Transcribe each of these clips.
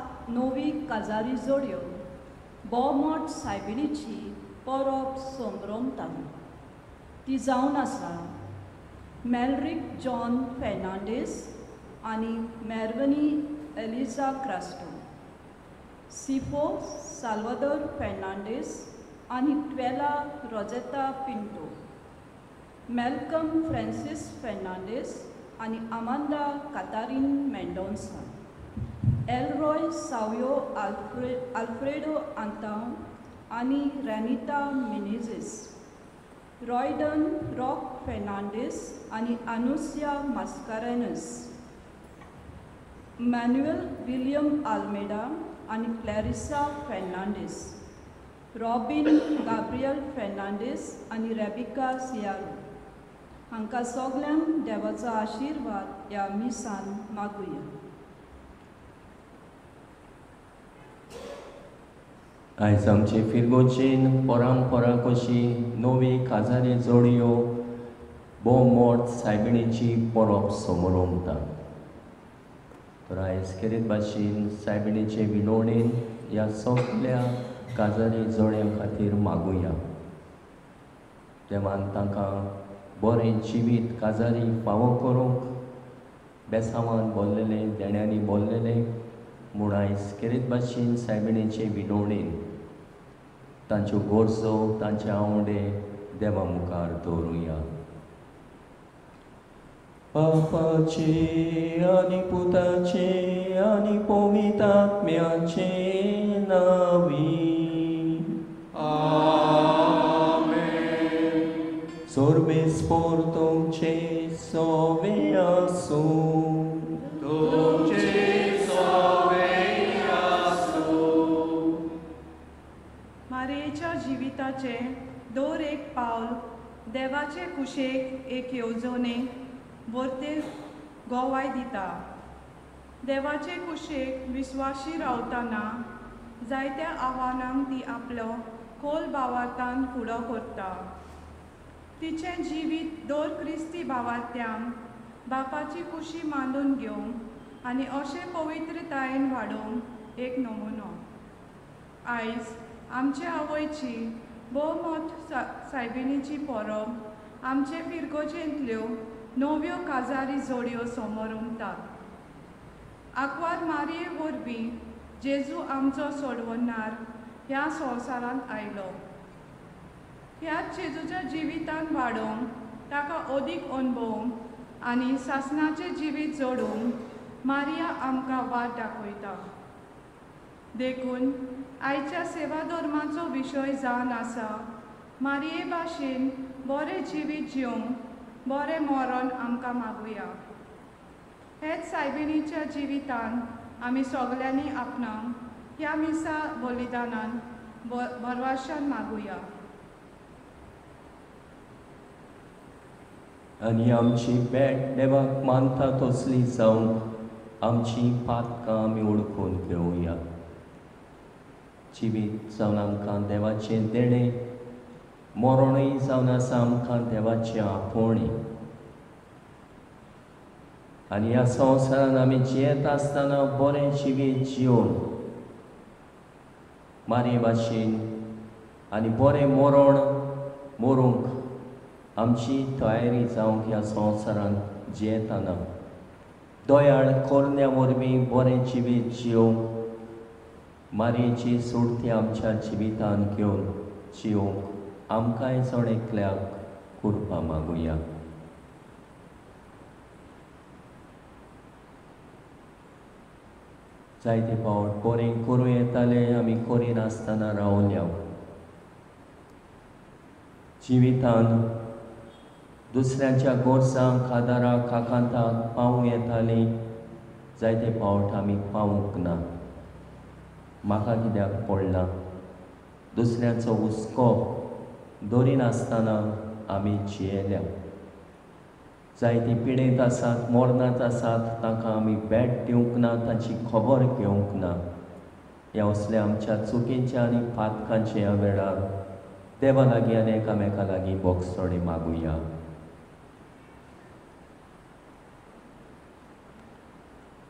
7 नवी काजारी जोड्यो बोमोट सायबिणीची परब संभ्रमता. ती जावन आसा मेलरीक जॉन फेर्नांडीस आनी मेरवनी एलिजा क्रास्टो, सिफो साल्वादोर फेर्नांडीस आनी ट्वेला रोजेता पिंटो, मेलकम फ्रांसीस फेर्नांडीस आनी आमांदा कातारीन मेंडोन्सा, एलरॉय सावयो आल्फ्रेडो आंतांव आनी रेनिता मिनेझीस, रॉयडन रॉक फेर्नांडीस आनी अनुसिया मास्कारेनस, मॅन्युएल विलियम आल्मेडा आनी क्लॅरिसा फेर्नांडीस, रॉबीन गाब्रियल फेर्नांडीस आनी रेबिका सियारो. हांकां सगल्यांक देवाचो आशिर्वाद ह्या मिसान मागुया. आयज आमचे फिरगोचेन परंपरा कशी नवी काजारी जोडयो भोव सायबिणीची परब समोर. तर आयज खेरीत भाशेन सायबिणीचे विनवणेन ह्या सगल्या काजारी जोड्यां खातीर मागुया. देवान तांकां बरें जिवीत काजारी फावो करूंक बेसांवान बोल्लेलें देण्यांनी बोल्लेलें म्हूण आयज खेरीत भाशेन सायबिणीचे विनवणेन तांच्यो गरजो तांचे आंवडे देवा मुखार दवरुया. बापाचे आनी पुताचे आनी पवित्र आत्म्याचे नांवी आमेन. सर्वेस्पोर तुमचे सोवे आसूं. तुमचे सोवे आसूं. मारयेच्या जिविताचें दर एक पावल देवाचे कुशेक एक येवजणेक वर्ते गोवाय दिता. देवाचे कुशेक विस्वाशी रावतना जायत्या आव्हानांक ती आपलो खोल भावार्थान फुडो करता. तिचें जिवीत दर क्रिस्ती भावार्थ्यांक बापाची कुशी मानून घेवंक आनी अशें पवित्रतायेन वाडोवंक एक नमुनो. आयज आमचे आवयची भोवमत सायबिणीची परब आमचे फिरगोजेंतल्यो नव्यो काजारी जोडयो समोर उमतात. आंकवार मारये वरवीं जेजू आमचो सोडवणार ह्या संवसारांत आयलो. ह्याच जेजूच्या जिवितान वाडोवंक ताका अदीक अणभवूंक आनी सासणाचें जिवीत जोडूंक मारिया आमकां वाट दाखयता. देखून आयच्या सेवा धर्माचो विशय जावन आसा मारये भाशेन बरें जिवीत जिवंक बरें मरण आमकां मागुया. हेच सायबिणीच्या जिवितान आमी सगल्यांनी आपणावंक ह्या मिसा बलिदानान भरवाशान मागुया. आनी आमची भेट देवाक मानता तसली जावंक आमची पातकां आमी ओळखून घेवया. जिवीत जावन आमकां देवाचें देणें, मरणूय जावन आसा आमकां देवाचें आपोवणें. आनी ह्या संवसारान आमी जियेत आसतना बरें जिवीत जिवन मारये भाशेन आनी बरें मरण मरूंक आमची तयारी जावंक ह्या संवसारान जियेतना दयाळ करण्या वरवीं बरें जिवीत जिवंक मारयेची सुर्ती आमच्या जिवितान घेवन जिवंक आमकांय जण एकल्याक कृपा मागुया. जायते फावट बरें करूं येतालें आमी करिनासतना रावल्या. जिवितान दुसऱ्यांच्या गरजांक आदाराक आकांताक पावूं येतालीं, जायते फावट आमी पावूंक ना. म्हाका कित्याक पडलां दुसऱ्यांचो हुस्को दरिनासतना आमी जियेल्या. जायती पिडेंत आसात, मरणांत आसात, तांकां आमी भेट दिवंक ना, तांची खबर घेवंक ना. ह्या असल्या आमच्या चुकींच्या आनी पातकांच्या ह्या वेळार देवा लागीं आनी एकामेका लागीं बोगसोडे मागुया.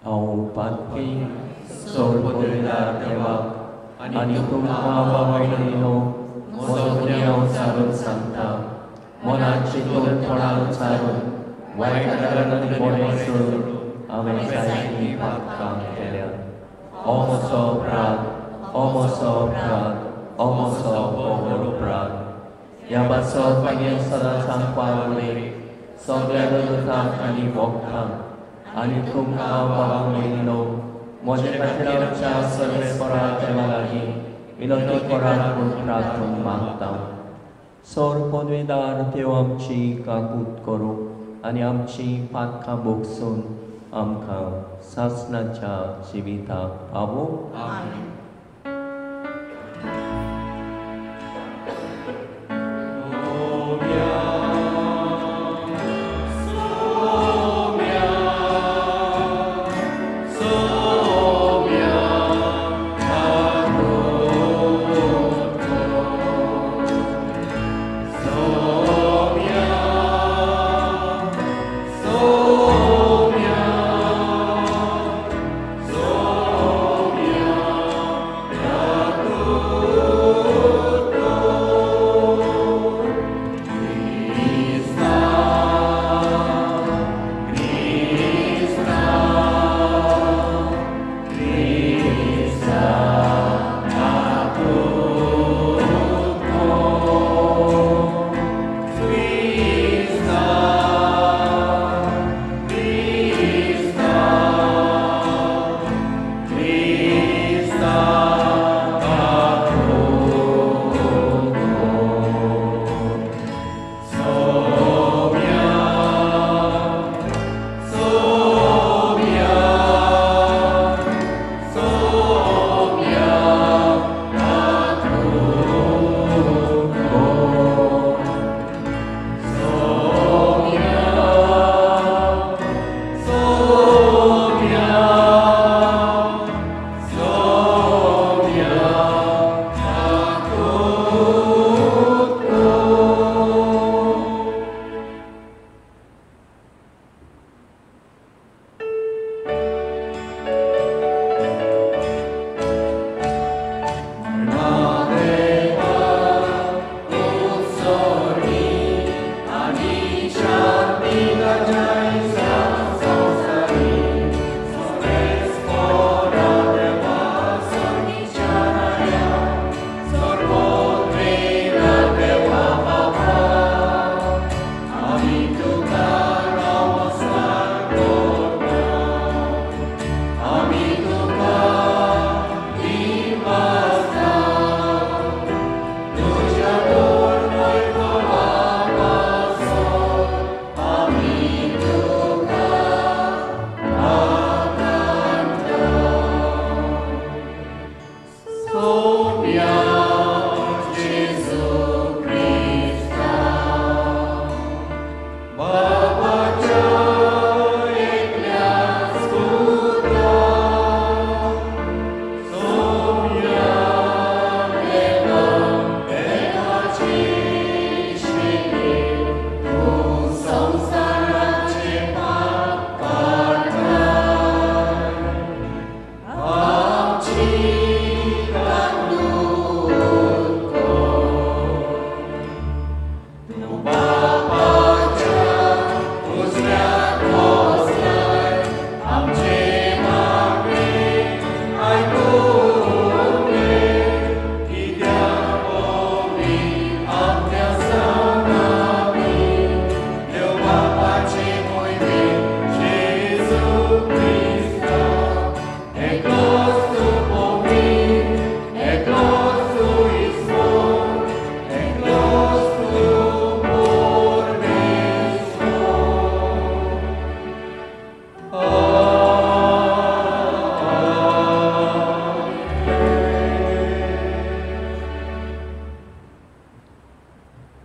हांव पातकी सोड पदवीदार देवाक आनी तुमकां बाबायणीनो म्हजो गुन्यांव सारून सांगता. मनात चिंतून थोडान सारून वायट आनी बरें सोडून हांवें जायतीं पातकां केल्या. हो म्हजो अपराध, हो म्हजो अपराध, हो म्हजो व्हड अपराध. ह्या पासत मागीर सदां सांगपाक उलय सगळ्या दुतांक आनी भक्तांक आनी तुमकां बाबा भयणीनो म्हजे खातीर आमच्या सर्वेस्परा देवा लागीं विनंती करात म्हूण प्रार्थना मागता. सोर पदवेदार देव आमची काकूत करूं आनी आमची पातकां भोगसून आमकां सासणाच्या जिविताक पावूं. आमेन.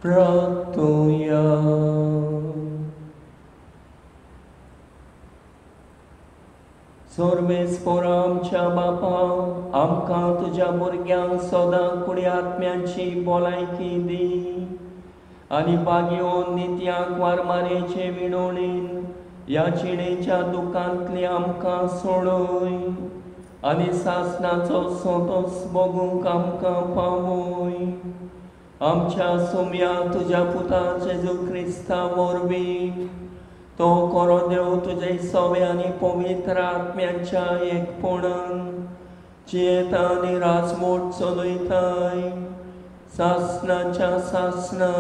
प्रार्थुया. सोरमेस्पोरा आमच्या बापा, आमकां तुज्या भुरग्यांक सदां कुडी आत्म्याची भलायकी दी आनी बागयोन नित्याक वारमारेचे विणोणीन ह्या जिणेच्या दुखांतली आमकां सोडय. आनी सासणाचो संतोस भोगूंक आमकां पावय. आमच्या सोम्या तुज्या पुता जेजू क्रिस्ता वरवीं तो कोरो देव तुजे सवे आनी पवित्र आत्म्यांच्या एकपणान जियेता आनी राजमोट चलयताय सासणाच्या सासणा.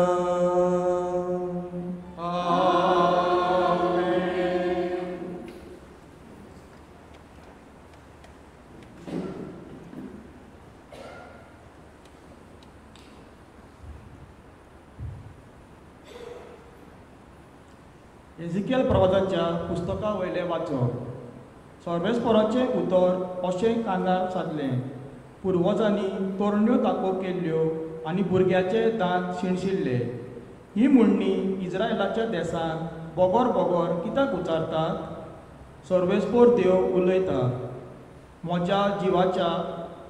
एझिकियल प्रवादाच्या पुस्तका वयलें वाचप. सर्वेस्पराचें उतर अशें कानार सादलें. पुर्वजांनी तरण्यो ताको केल्ल्यो आनी भुरग्याचे दांत शिणशिल्ले. ही म्हणणी इस्रायलाच्या देसान बोगोर बोगोर कित्याक उचारतात? सर्वेस्पर देव उलयता, म्हज्या जिवाच्या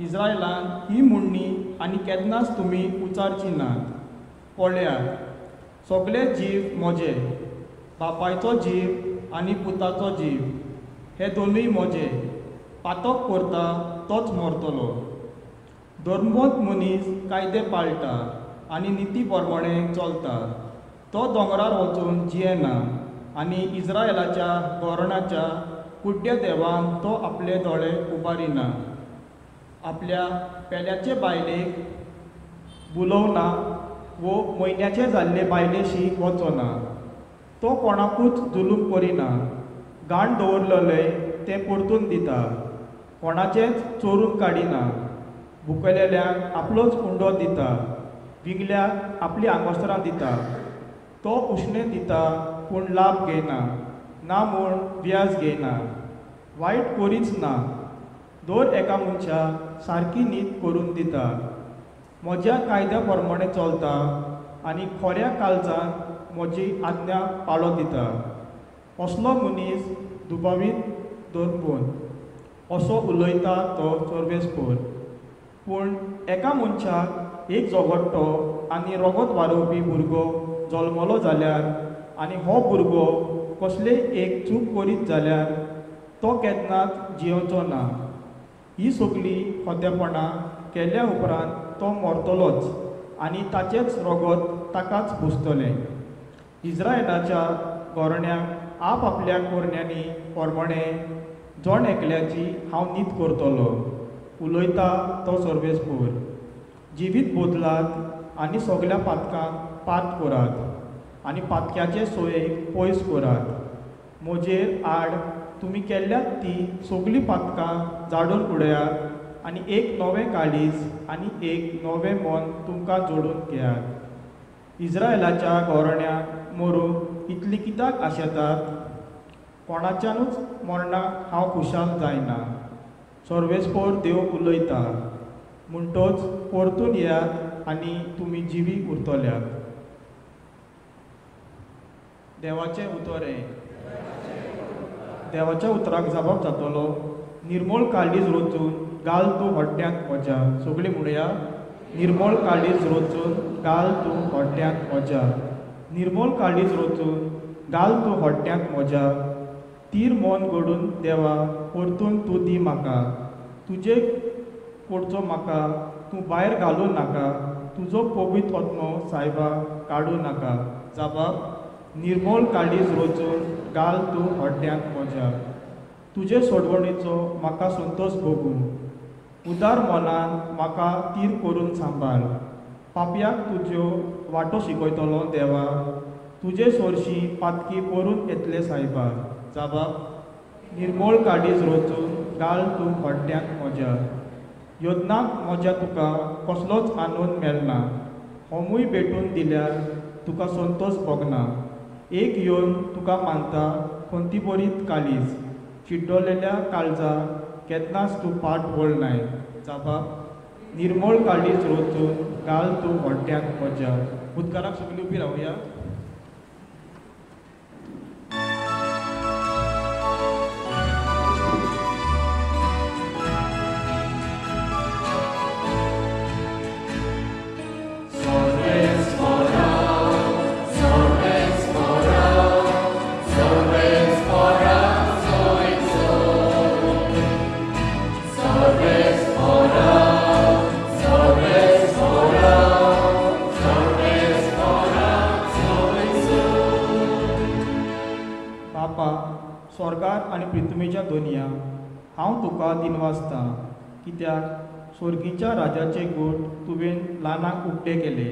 इस्रायलान ही म्हणणी आनी केन्नाच तुमी उचारची नात. पळयात, सगळे जीव म्हजे, बापायचो जीव आनी पुताचो जीव, हे दोनूय म्हजे. पातक करता तोच मरतलो. धर्मवंत मनीस कायदे पाळटा आनी निती प्रमाणे चलता. तो दोंगरार वचून जियेना आनी इस्रायलाच्या गोरणाच्या कुड्ड्या देवान तो आपले दोळे उबारिना. आपल्या पेल्याचे बायलेक बुलोवना वो म्हयन्याचे जाल्ले बायलेशी वचना. तो कोणाकूच जुलूम करिना. घाण दवरलेलें तें परतून दिता. कोणाचेंच चोरून काडिना. भुकलेल्यांक आपलोच उंडो दिता. विंगल्याक आपली आंगवस्त्रां दिता. तो उश्णें दिता पूण लाभ घेयना, ना म्हूण व्याज घेयना. वायट करीच ना. दर एका मनशाक सारकी नीत करून दिता. म्हज्या कायद्या प्रमाणे चलता आनी खऱ्या काळजान म्हजी आज्ञा पाळो दिता. असलो मनीस दुबावीत धर्मवंत असो उलयता तो सर्वेस्पर. पूण एका मनशाक एक झगडटो आनी रगत वारोवपी भुरगो जल्मलो जाल्यार आनी हो भुरगो कसलेय एक चूक करीत जाल्यार तो केन्नाच जियेवचो ना. ही सगळीं खोतेपणां केल्या उपरांत तो मरतलोच आनी ताचेंच रगत ताकाच भोसतलें. इस्रायलाच्या गोरण्यांक आप आपल्या कोरण्यांनी प्रमाणे जण एकल्याची हांव नीत करतलो, उलयता तो सर्वेस्पर. जिवीत बदलात आनी सगळ्या पातकांक पात करात आनी पातक्याचे सोयेक पयस करात. म्हजेर आड तुमी केल्यात ती सगळीं पातकां जाडून उडयात आनी एक नवें काळीज आनी एक नवें मन तुमकां जोडून घेयात. इस्रायलाच्या गोरण्यांक मरूंक इतली कित्याक आशेतात? कोणाच्यानूच मरणाक हांव खुशाल जायना. सर्वेस्पर देव उलयता. म्हणटोच परतून येयात आनी तुमी जिवी उरतल्यात. देवाचें उतर हें. देवाच्या उतराक जबाब जातलो. निर्मळ काळीज रोचून घाल तूं हड्ड्यांत म्हज्या. सगळीं म्हणुया, निर्मळ काळीज रोचून घाल तूं हड्ड्यांत म्हज्या. निर्मळ काळीज रोचून घाल तूं हड्ड्यांत म्हज्या. तीर मन घडून देवा परतून तूं दी म्हाका. तुजे कडचो म्हाका तूं भायर घालूं नाका. तुजो पवित्र आत्मो सायबा काडूं नाका. जाबाब, निर्मळ काळीज रोचून घाल तूं हड्ड्यांत म्हज्या. तुजे सोडवणेचो म्हाका संतोश भोगूं. उदार मनान म्हाका तीर करून सांबाळ. पापयाक तुज्यो वाटो शिकयतलो देवा. तुजे सोरशी पातकी करून येतले सायबा. जाबाब, निर्मळ काळीज रोचून घाल तूं हड्ड्यांत म्हज्या. योजनाक म्हज्या तुका कसलोच आनंद मेळना. होमूय भेटून दिल्यार तुका संतोश भोगना. एक येवन तुका मानता खंती बरीत काळीज. चिड्डलेल्या काळजा केन्नाच तूं पाट वळनाय. जाबाब, निर्मळ काळीज रोचून घाल तूं हड्ड्यांत म्हज्या. उदकाराक सगळीं उबी रावया. So दोनया, हांव तुका दिनवासतां, कित्याक सोर्गीच्या राजाचे गूट तुवें ल्हानाक उक्ते केले.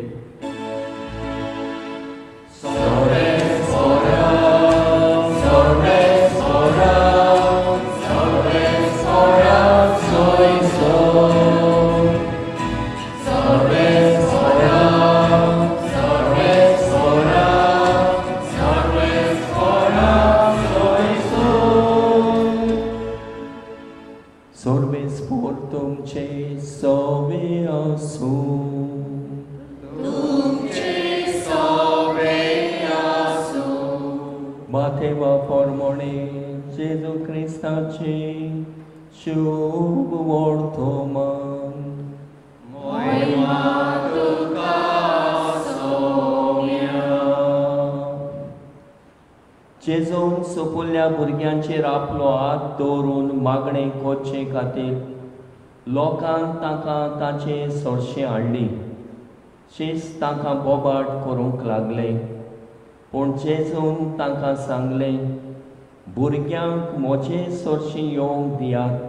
शुभ वर्तमान महिमा तुका सोम्या. जेजून सोपुल्ल्या भुरग्यांचेर आपलो हात दवरून मागणें करचे खातीर लोकांक तांकां ताचे सरशें हाडली. शीस तांकां बोबाट करूंक लागले, पूण जेजून तांकां सांगलें, भुरग्यांक म्हजे सरशीं येवंक दियात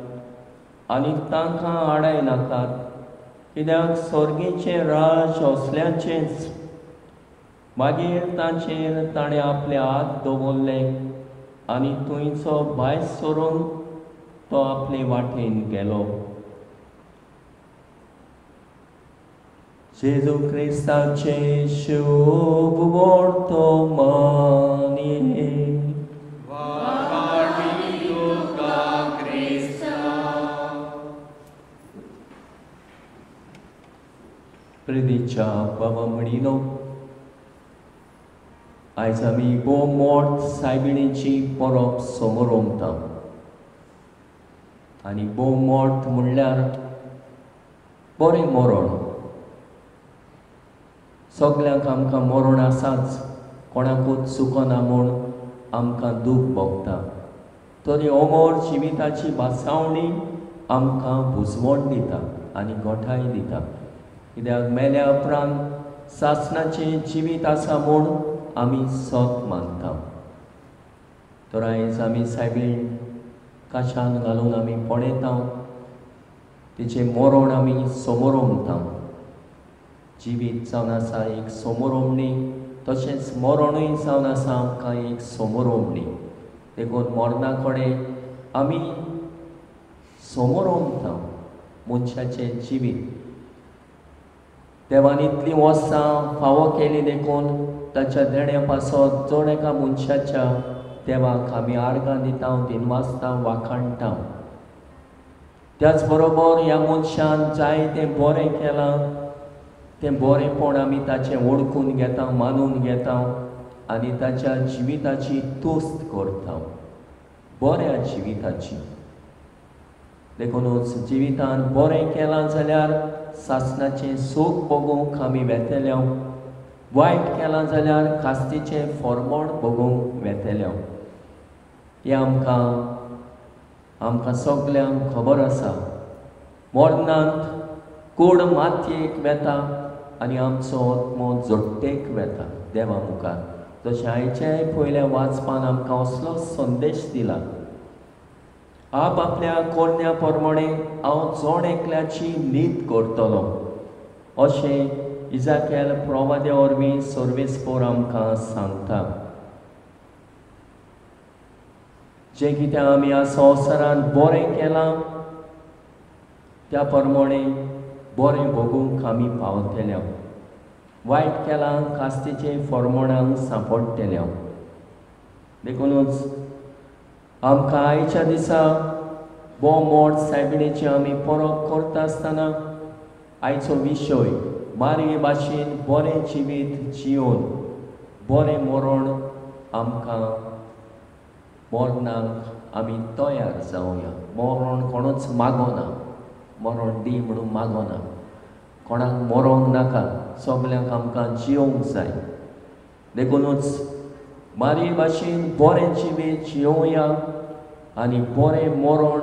आनी तांकां आडाय नाकात, कित्याक सोर्गीचें राज असल्याचेंच. मागीर तांचेर ताणें आपले हात दवरले आनी थंयचो भायर सरून तो आपले वाटेन गेलो. जेजू क्रिस्ताचें शुभ वर्तमान. प्रितीच्या बाबा म्हणिलो, आयज आमी भोव मोट सायबिणीची परब समोर आनी भोव मोट म्हणल्यार बरें मरण. सगल्यांक आमकां मरण आसाच, कोणाकूच चुकना म्हूण आमकां दूख भोगता, तरी अमर जिविताची भासावणी आमकां बुजवण दिता आनी गोठाय दिता. कित्याक मेल्या उपरांत सासणाचें जिवीत आसा म्हूण आमी सत मानता. तर आयज आमी सायबीण काशान घालून आमी पळयता, तिचें मरण आमी समोरमता. जिवीत जावन आसा एक समोरमणी, तशेंच मरणूय जावन आसा आमकां एक समोरमणी. देखून मरणा कडेन आमी समोरमता मनशाचें जिवीत. देवान इतलीं वर्सां फावो केली देखून ताच्या देण्या पासत जण एका मनशाच्या देवाक आमी आर्गां दिता, दिनवासता, वाखाणटा. त्याच बरोबर ह्या मनशान जाय तें बरें केलां, तें बरेंपण आमी ताचें वळखून घेता, मानून घेता आनी ताच्या जिविताची तुस्त करता, बऱ्या जिविताची. देखूनच जिवितान बरें केलां जाल्यार सासणाचें सूख भोगूंक आमी वेतले, वायट केलां जाल्यार कास्तीचें फॉर्मोण भोगूंक वेतले. हें आमकां आमकां सगल्यांक खबर आसा. मरणांत कूड मातयेक वेता आनी आमचो आत्मो जोडटेक वेता देवा मुखार. जशें आयच्याय पयल्या वाचपान आमकां असलो संदेश दिला, आप आपल्या कोरण्या प्रमाणे हांव जण एकल्याची नीत करतलो, अशें इजाकेल प्रवाद्या वरवीं सर्वेस्पोर आमकां सांगता. जें कितें आमी ह्या संवसारांत बरें केलां त्या प्रमाणे बरें भोगूंक आमी पावतले, वायट केलां कास्तीचें फॉर्मोणांक सांपडटले. देखूनच आमकां आयच्या दिसा भोव मोट सायबिणीची आमी परब करता आसतना आयचो विशय मारये भाशेन बरें जिवीत जियोवन बरें मरण आमकां मरणाक आमी तयार जावया. मरण कोणूच मागोना, मरण दी म्हणून मागोना, कोणाक मरोंक नाका, सगल्यांक आमकां जियोंक जाय. देखूनच मारये भाशेन बरें जिवीत जियोवया आनी बरें मरण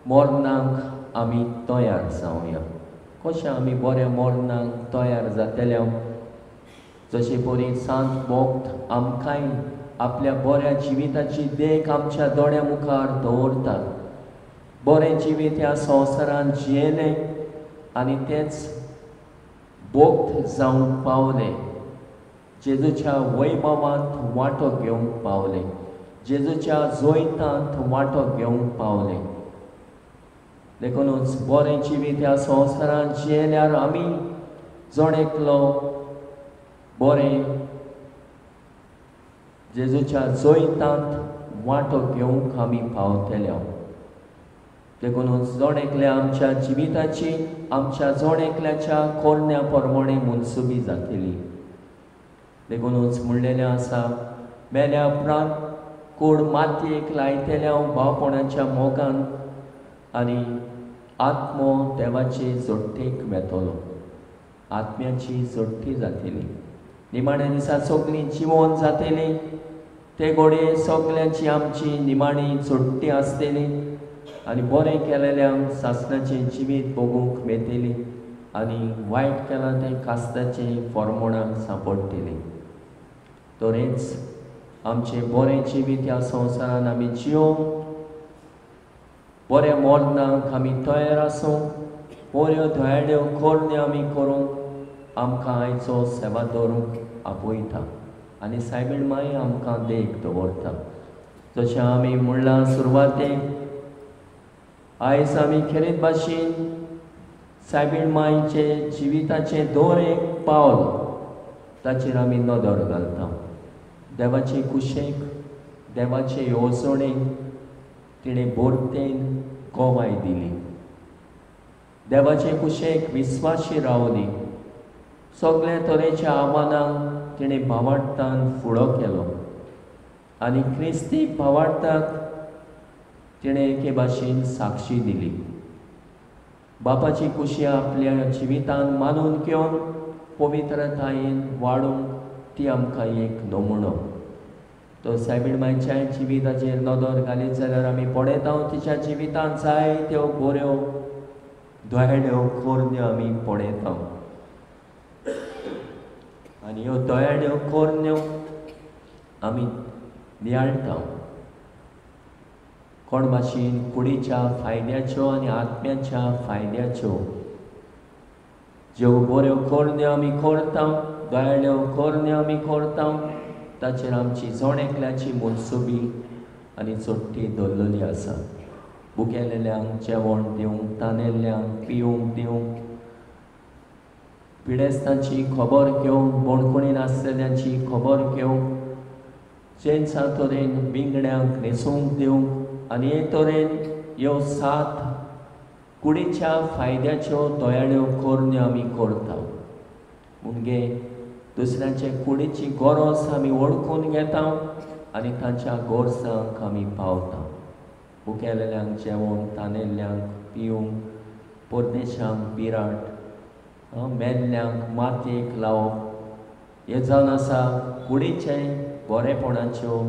मरणाक आमी तयार जावया. कशें आमी बऱ्या मरणाक तयार जातले? जशें परी सांत भक्त आमकांय आपल्या बऱ्या जिविताची देख आमच्या दोळ्या मुखार दवरतात. बरें जिवीत ह्या संवसारांत जियेलें आनी तेंच बोक्त जावंक पावलें, जेजूच्या वैभवांत वांटो घेवंक पावलें, जेजूच्या जैतांत वांटो घेवंक पावलें. देखूनच बरें जिवीत ह्या संवसारांत जियेल्यार आमी जण एकलो बरें जेजूच्या जैतांत वांटो घेवंक आमी पावतले. देखूनच जण एकल्या आमच्या जिविताची आमच्या जण एकल्याच्या कोरण्या प्रमाणे मनसुबी जातली. देखूनच म्हणलेलें आसा, मेल्या उपरांत कोड मातयेक लायतल्या भावपणाच्या मोगान आनी आत्मो देवाचे जोडटेक वेतलो, आत्म्याची जोडटी जातली. निमाण्या दिसा सगळीं जिवन जातली, ते घडये सगळ्यांची आमची निमाणी जोडटी आसतली आनी बरें केलेल्यांक सासणाचें जिवीत भोगूंक मेळटली आनी वायट केलां तें कास्ताचें फॉर्मोणाक सांपडटली. तरेंच आमचें बरें जिवीत ह्या संवसारान आमी जियोवंक, बऱ्या मरणाक आमी तयार आसूंक, बऱ्यो दयाळ्यो करण्यो आमी करूंक आमकां आयचो सेवा दवरूंक आपयता आनी सायबीण माई आमकां देख दवरता. जशें आमी म्हणलां सुरवातेक, आयज आमी खेरीत भाशेन सायबीण माईचे जिविताचें दर एक पावल ताचेर आमी नदर घालता. देवाचे कुशेक, देवाचे येवजणेक तिणें बोरतेन गोवाय दिली. देवाचे कुशेक विस्वाशी रावली. सगल्या तरेच्या आव्हानांक तिणें भावार्थान फुडो केलो आनी क्रिस्ती भावार्थाक तिणें एके भाशेन साक्षी दिली. बापाची कुशी आपल्या जिवितान मानून घेवन पवित्रतायेन वाडूंक ती आमकां एक नमुनो. तो सायबीण मायच्या जिविताचेर नदर घालीत जाल्यार आमी पळयता तिच्या जिवितांत जायत्यो बऱ्यो दयाळ्यो करण्यो आमी पळयता आनी ह्यो दयाळ्यो करण्यो आमी नियाळटा. कोण भाशेन कुडीच्या फायद्याच्यो आनी आत्म्याच्या फायद्याच्यो ज्यो बऱ्यो करण्यो आमी करता, दयाळ्यो करण्यो आमी करता, ताचेर आमची जण एकल्याची मनसुबी आनी चोट्टी दवरलेली आसा. भुकेलेल्यांक जेवण दिवंक, तानेल्ल्यांक पिवंक दिवंक, पिडेस्तांची खबर घेवंक, बणकुणीन आसलेल्यांची खबर घेवंक, जेन्सा तरेन बिंगड्यांक न्हेसूंक दिवंक आनी हे तरेन ह्यो सात कुडीच्या फायद्याच्यो दयाळ्यो करण्यो आमी करता. म्हणजे दुसऱ्यांचे कुडीची गरज आमी वळखून घेता आनी तांच्या गरजांक आमी पावता. भुकेलेल्यांक जेवण, तानेल्ल्यांक पिवंक, परदेशांक बिराट, मेल्ल्यांक मातयेक लावप, हें जावन आसा कुडीचे बरेपणाच्यो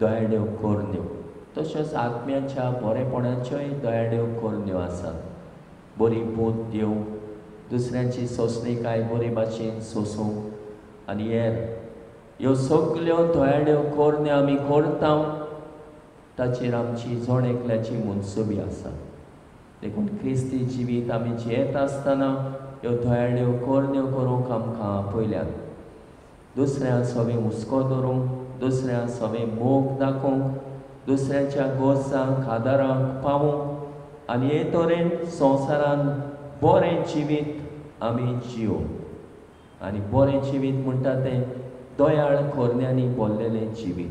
दयाळ्यो करण्यो. तश्योच आत्म्याच्या बरेपणाच्योय दयाळ्यो करण्यो आसात. बरी बोध दिवंक, दुसऱ्यांची सोंसणीकाय बरे भाशेन सोंसूंक आनी हेर ह्यो सगल्यो दयाळ्यो करण्यो आमी करता, ताचेर आमची जण एकल्याची मनसुबी आसा. देखून क्रिस्ती जिवीत आमी जियेत आसतना ह्यो दयाळ्यो करण्यो करूंक आमकां आपयल्यात. दुसऱ्या सवें हुस्को धरूंक, दुसऱ्या सवें मोग दाखोवंक, दुसऱ्यांच्या गरजांक आदारांक पावूंक आनी हे तरेन संवसारान बरें जिवीत आमी जियोवंक. आनी बरें जिवीत म्हणटा तें दयाळ करण्यांनी भरलेलें जिवीत.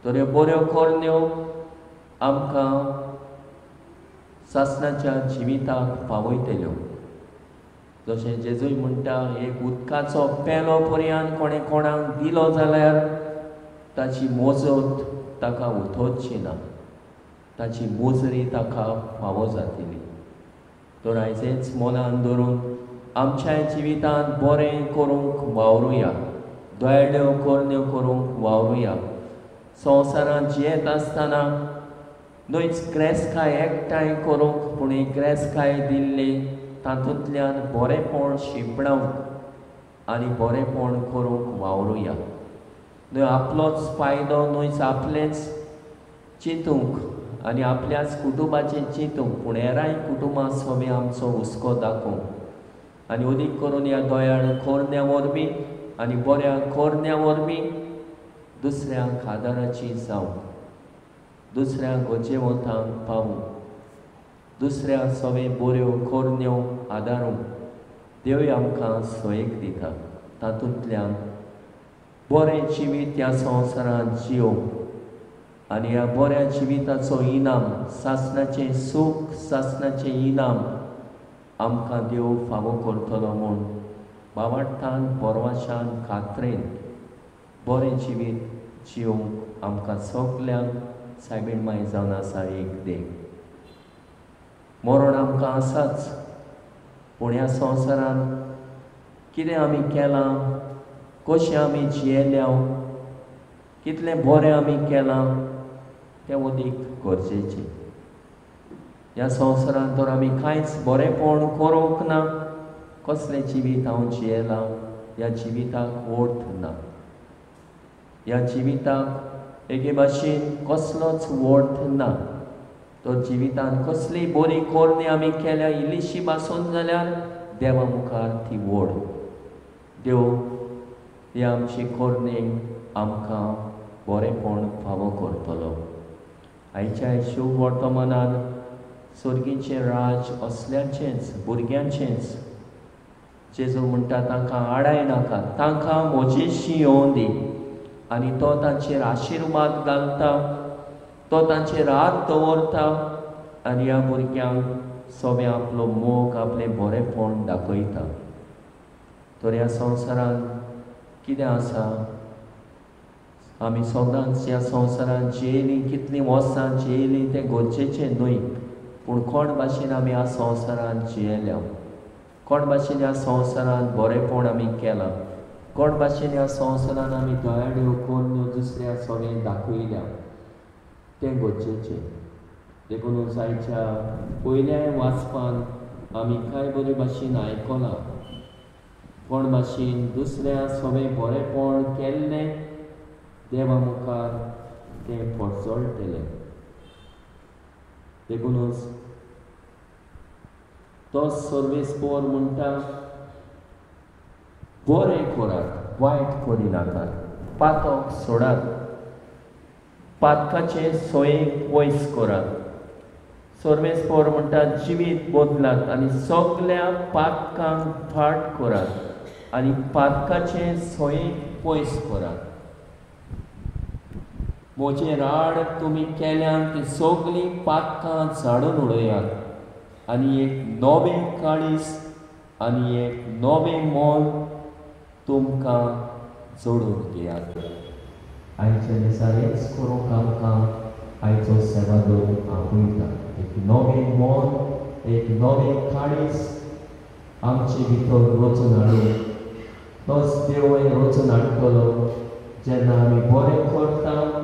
तर ह्यो बऱ्यो करण्यो आमकां सासणाच्या जिविताक पावयतल्यो. जशें जेजूय म्हणटा, एक उदकाचो पेलो पर्यंत कोणें कोणाक दिलो जाल्यार ताची मोजत ताका उठोवची ना, ताची मोजरी ताका फावो जातली. तर आयजेच मनान धरून आमच्या जिवितांत बरें करूंक वावरुया, दयाळ्यो करण्यो करूंक वावरुया. संवसारांत जियेत आसतना न्हयच ग्रेसकाय एकठांय करूंक, पूण एक ग्रेसकाय दिल्ली तातूंतल्यान बरेंपण शिंपणावंक आनी बरेंपण करूंक वावरुया. न्हय आपलोच फायदो, न्हयच आपलेंच चिंतूंक आनी आपल्याच कुटुंबाचें चिंतूंक, पूण हेरांय कुटुंबां सोबे आमचो हुस्को दाखोवंक आनी अदीक करून ह्या दयाळ कोरण्या वरवीं आनी बऱ्या कोरण्या वरवीं दुसऱ्यांक आदाराची जावंक, दुसऱ्यांक गरजेवंतांक पावूंक, दुसऱ्या सवे बऱ्यो कोरण्यो आदारूंक देव आमकां सोयेक दिता. तातूंतल्यान बरें जिवीत ह्या संवसारांत जियोवंक आनी ह्या बऱ्या जिविताचो इनाम, सासणाचें सूख, सासणाचें इनाम आमकां देव फावो करतलो म्हूण बावाडटान, परवाशान, खात्रेन बरें जिवीत जियोवंक आमकां सगल्यांक सायबीण माय जावन आसा एक देख. मरण आमकां आसाच, पूण ह्या संवसारांत कितें आमी केलां, कशें आमी जियेल्या, कितलें बरें आमी केलां तें अदीक गरजेचें. ह्या संवसारांत तर आमी कांयच बरेंपण करूंक ना, कसलें जिवीत हांव जियेलां, ह्या जिविताक अर्थ ना, ह्या जिविताक एके भाशेन कसलोच अर्थ ना. तर जिवितान कसली बरी करणी आमी केल्या इल्लीशी बासून जाल्यार देवा मुखार ती व्हड. देव ही आमची करणी आमकां बरेंपण फावो करतलो. आयच्या शुभ वर्तमानान सर्गीचें राज असल्याचेंच, भुरग्यांचेंच. जेजू म्हणटा तांकां आडाय नाका, तांकां म्हजेशी येवं दी. आनी तो तांचेर आशिर्वाद घालता, तो तांचेर हात दवरता आनी ह्या भुरग्यांक सगळें आपलो मोग, आपलें बरेंपण दाखयता. तर ह्या संवसारांत कितें आसा, आमी सदांच ह्या संवसारांत जियेलीं, कितलीं वर्सां जियेलीं तें गरजेचें न्हय, पूण कोण भाशेन आमी ह्या संवसारांत जियेल्या, कोण भाशेन ह्या संवसारांत बरेंपण आमी केलां, कोण भाशेन ह्या संवसारांत आमी दयाळ्यो कोन्न दुसऱ्या सगळें दाखयल्या तें गरजेचें. देखूनच आयच्या पयल्या वाचपान आमी कांय बरे भाशेन आयकलां, कोण भाशेन दुसऱ्या सगळें बरेंपण केल्लें देवा मुखार तें परजळटलें. देखूनच तो सर्वेस्पोर म्हणटा, बरें करात, वायट करिनाकात, पातक सोडात, पातकाचे सोयेक पयस करात. सर्वेस्पोर म्हणटा जिवीत बदलात आनी सगल्या पातकांक फाट करात आनी पातकाचे सोयेक पयस करात. म्हजें राड तुमी केल्यान ती सगळीं पातकां झाडून उडयात आनी एक नवें काळीज आनी एक नवें मन तुमकां जोडून घेयात. आयच्या दिसा हेच करूंक आमकां आयचो सेवादोर आपयता. एक नवें मन, एक नवें काळीज आमचे भितर रचून हाडून तोच देव रचून हाडटलो. जेन्ना आमी बरें करता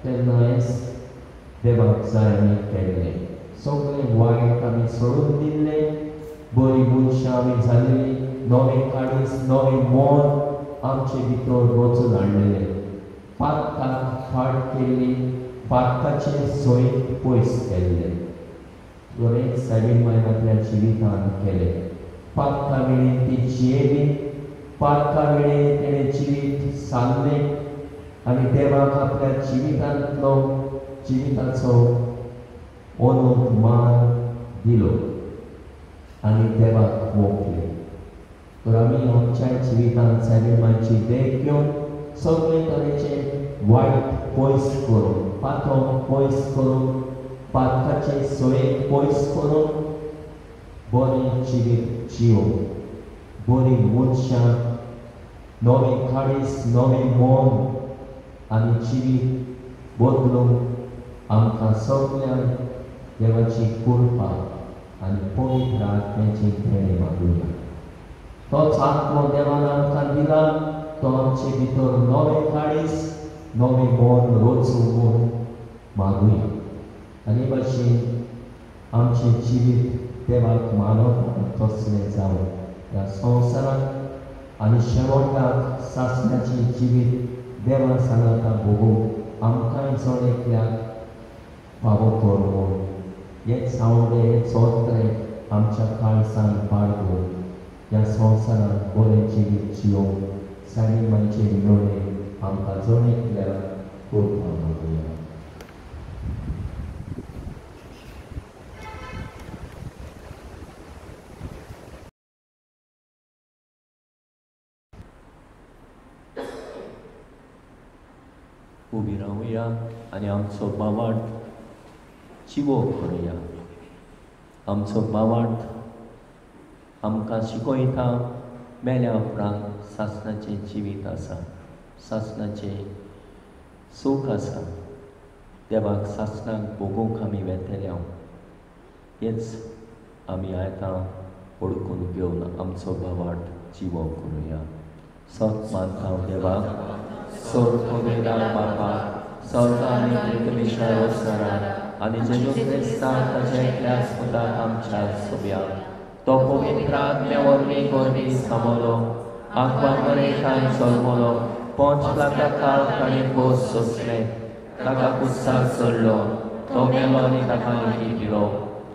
तेन्ना हेच देवाक जाय आमी केल्लें सगळें वायट आमी सोडून दिल्लें, बरी मनशां आमी जाल्ली, नवें काळीज, नवें मन आमचे भितर रचून हाडलेलें, पातकाक फाट केल्ली, पातकाचे सोय पयस केल्ले. बरें सायबीण मायन आपल्या जिवितान केलें. पातका वेळेन ती जियेली, पातका वेळेन तेणें जिवीत सारलें आनी देवाक आपल्या जिवितांतलो जिविताचो अनंत मान दिलो आनी देवाक मोखले. तर आमी आमच्या जिवितांत सायबीण मायची देख घेवन सगळे तरेचे वायट पयस करून, पातक पयस करून, पातकाचे सोयेक पयस करून बरें जिवीत जियोवंक, बरी मनशां, नवें काळीज, नवें मन आनी जिवीत बदलूंक आमकां सगल्यांक देवाची कृपा आनी पवित्र आत्म्याची देणें मागुया. तोच आत्मो देवान आमकां दिला, तो आमचे भितर नवें काळीज, नवें मन रचूं म्हूण मागुया. आनी भाशेन आमचें जिवीत देवाक मानवता तसलें जावं ह्या संवसारांत आनी शेवटाक सासणाचें जिवीत देवा सांगाता भोगूंक आमकांय जण एकल्याक फावो कर म्हूण हें सांवडे हें चोत्रें आमच्या काळसान बाळगून ह्या संवसारांत बरें जिवीत जियोवंक सायबीण मांयचे विनवणे आमकां जण एकल्याक करपा मागुया. उबी रावया आनी आमचो बावाट जिवो करुया. आमचो बावाट आमकां शिकयता मेल्या उपरांत सासणाचें जिवीत आसा, सासणाचें सूख आसा. देवाक सासणाक भोगूंक आमी वेतले हेच आमी आतां ओळखून घेवन आमचो बावाट जिवो करुया. सत मानता देवाक सोर पवित्र बापा सौता आनी पृथ्वीच्या वसरा आनी जेजू क्रिस्ताक ताच्या एकल्या पुताक आमच्या सोब्याक तो पवित्र आत्म्या वरवीं गोरवी सांबलो आंकवा मरेखान जल्मलो 5 लाखां काळ ताणें खोस सोंसलें ताका कुस्सार चडलो तो मेलो आनी ताका लेगीत दिलो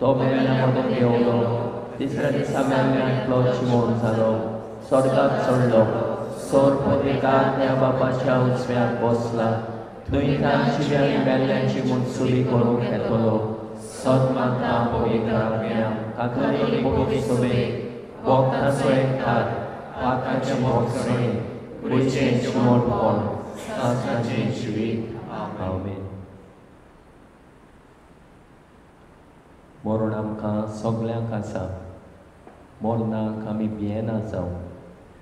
तो मेल्या मदीं देंवलो तिसऱ्या दिसा मेल्ल्यांतलो जिवोन जालो स्वर्गात चडलो सोर पवित्र आत्म्या बापाच्या उजव्याक बसला थंयच्यान जिव्या आनी मेल्ल्यांची मुनसुबी करूंक येतलो. सत मानता पवित्र आत्म्या कातोलीक पवित्र सभेक वखदाचो एकठार पातकाचें भोगसणें कुडीचें जिवणपण सासणाचें जिवीत. आमेन. मरण आमकां सगल्यांक आसा. मरणाक आमी भियेना जावं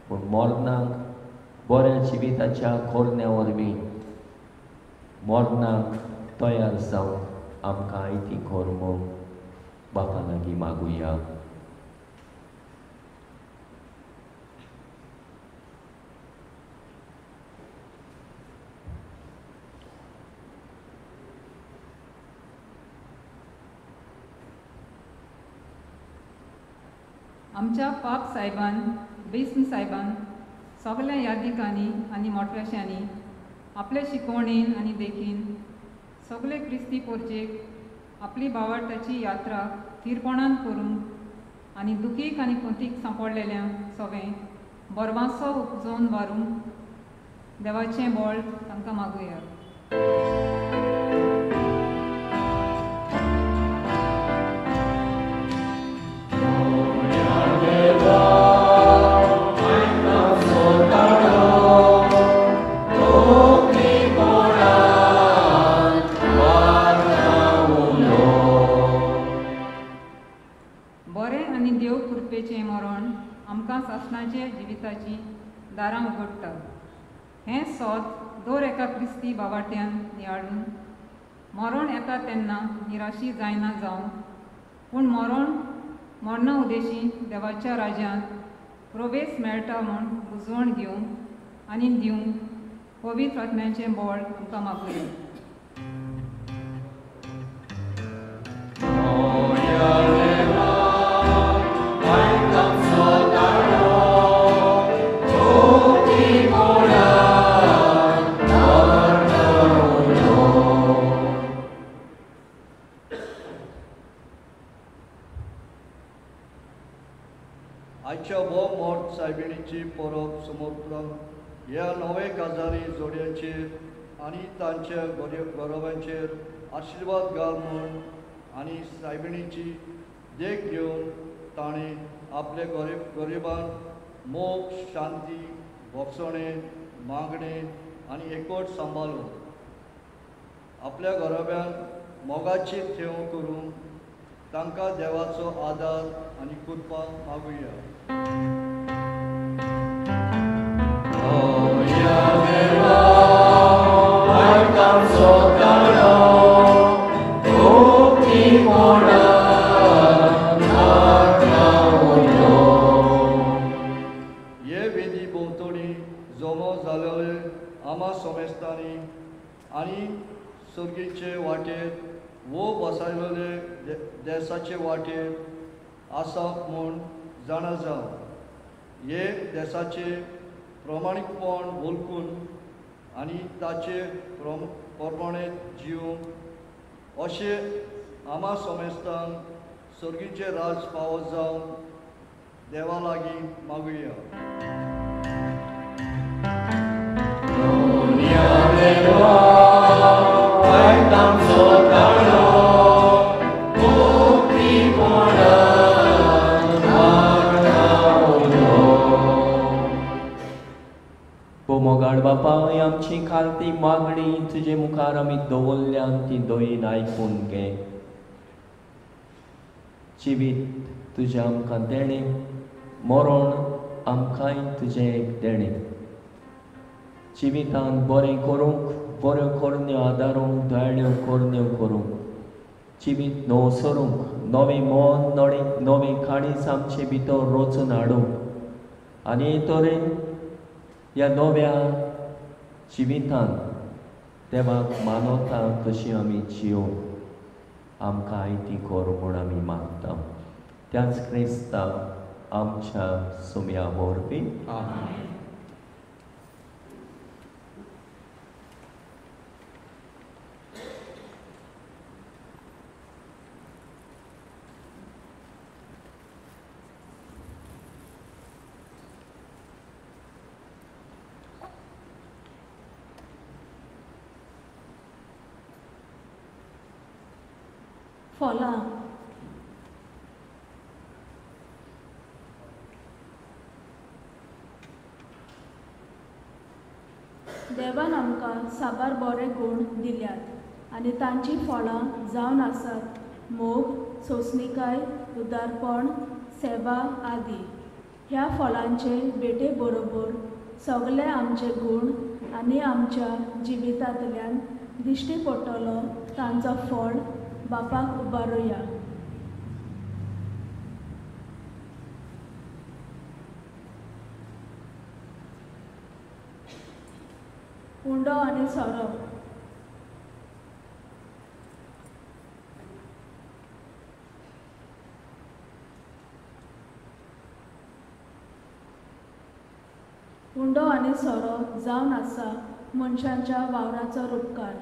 पूण मरणाक बऱ्या जिविताच्या कोरण्या वरवीं मरणाक तयार जावंक आमकां आयती कर म्हूण बापा लागीं मागुया. आमच्या पाप सायबान बेस्म सायबान सगल्या यादिकांनी आनी मोटव्याशांनी आपले शिकवणेन आनी देखीन सगळे क्रिस्ती पोरजेक आपली भावार्थाची यात्रा थीरपणान करूंक आनी दुखीक आनी कोंतीक सांपडलेल्या सगळें बरवासो उपजोवन वारूंक देवाचें बळ तांकां मागुया. सासणाचे जिविताची दारां उगडटा. हें सोद दर एका क्रिस्ती बावाट्यान नियाळून मरण येता तेन्ना निराशी जायना जावन पूण मरणा उदेशी देवाच्या राज्यांत प्रवेश मेळटा म्हूण बुजवण घेवंक आनी दिवंक पवित्र आत्म्याचें बळ आमकां मागुया. आयच्या भोव मोठ सायबिणीची परब समर्पण ह्या नवे काजारी जोडयांचेर आनी तांच्या गरोबांचेर आशिर्वाद घाल म्हूण आनी सायबिणीची देख घेवन ताणें आपले गरिबांक मोग, शांती, भोगसणें, मागणें आनी एकवट सांबाळून आपल्या घराब्यांक मोगाची ठेव करून तांकां देवाचो आदार आनी कृपा मागुया. हे वेदी भोंवतणी जमो जालेले आमा समेस्तांनी आनी सर्गीचे वाटेर वो बसायलेले देसाचे वाटेर आसा म्हूण जाणा जावं. हे देसाचे प्रमाणीकपण वळखून आनी ताचे प्रमाणे जिवंक अशें आमा समेस्तांक सर्गीचें राज फावो जावन देवा लागीं मागुया. मोगाळ बापा, आमची खालती मागणी तुजे मुखार आमी दवरल्यान ती दयेन आयकून घे. जिवीत तुजें आमकां देणें, मरण आमकांय तुजें एक देणें. जिवितान बरें करूंक, बऱ्यो करण्यो आदारूंक, दयाळ्यो करण्यो करूंक, जिवीत नवो सरूंक, नवें मन नवें काळीज आमचे भितर रचून हाडूंक आनी हे तरेन ह्या नव्या जिवितान देवाक मानवता तशी आमी जियोवंक आमकां आयती कर म्हूण आमी मागता. त्याच क्रिस्ता आमच्या सुम्या वरवीं. फळां. देवान आमकां साबार बरे गूण दिल्यात आनी तांची फळां जावन आसात मोग, सोंसणीकाय, उदारपण, सेवा आदी. ह्या फळांचे भेटे बरोबर सगळे आमचे गूण आनी आमच्या जिवितांतल्यान दिश्टी पडटलो तांचो फळ बापाक उबारुया. उंडो आनी सोरो. उंडो आनी सोरो जावन आसा मनशांच्या वावराचो रुपकार.